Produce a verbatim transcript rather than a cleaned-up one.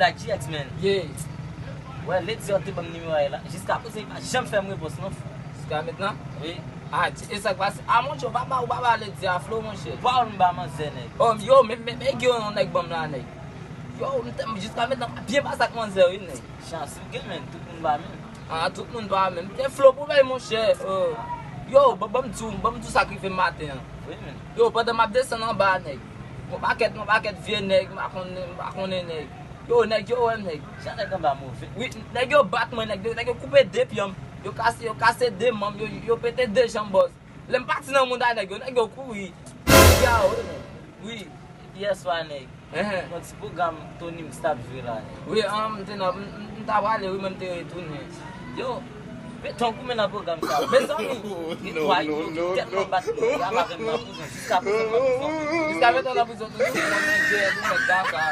Sa G X, man. Yeah. Wè, Lady a te ban m nimewo a la. Jiska prezan, li pa janm fè m repons, non. Jiska mentnan? Wi. Ah, e sa k pase? Ah, monchè, ou pa ba, ou pa ba Lady a flo, monchè. Pawòl m ba manzè, nèg. Oh, yo, men, men, men, gen yon nèg ban m la, nèg. Yo, m te, jiska mentnan, m byen pase ak manzè, wi, nèg. Chans ou gen, men, tout moun pa menm. Ah, tout moun pa menm. Te flo pou bay, monchè. Oh. Yo, ban, ban m di w, ban m di w sa k rive m maten an. Wi, men. Yo, pandan m ap desann anba, nèg. Yon pakèt, yon pakèt vye nèg, m pa konnen, m pa konnen nèg. Yo, nèg yo wè m, nèg. Jan nèg anba move. Wi, nèg yo bat mwen, nèg yo, nèg yo koupe de pye m. Yo kase, yo kase de manm, yo, yo pete de janm bòz. Lè m pati nan mouda nèg yo, nèg yo kouri. Nèg yo a, wi, nèg. Wi. Epi yèswa, nèg. Ehn. Yon ti pwogram Tony Mix t ap jwe la, nèg. Wi, an, m te nan, m, m, m ta prale, wi, men m te retounen. Yo, Beton goumen nan pwogram sa. Mezanmi, gen twa yo ki tèlman bat mwen, y ap avè m nan prizon. Jiska prezan m nan prizon toujou. Jiska prezan nan prizon toujou, mwen menm, J L, ou mèt kaka.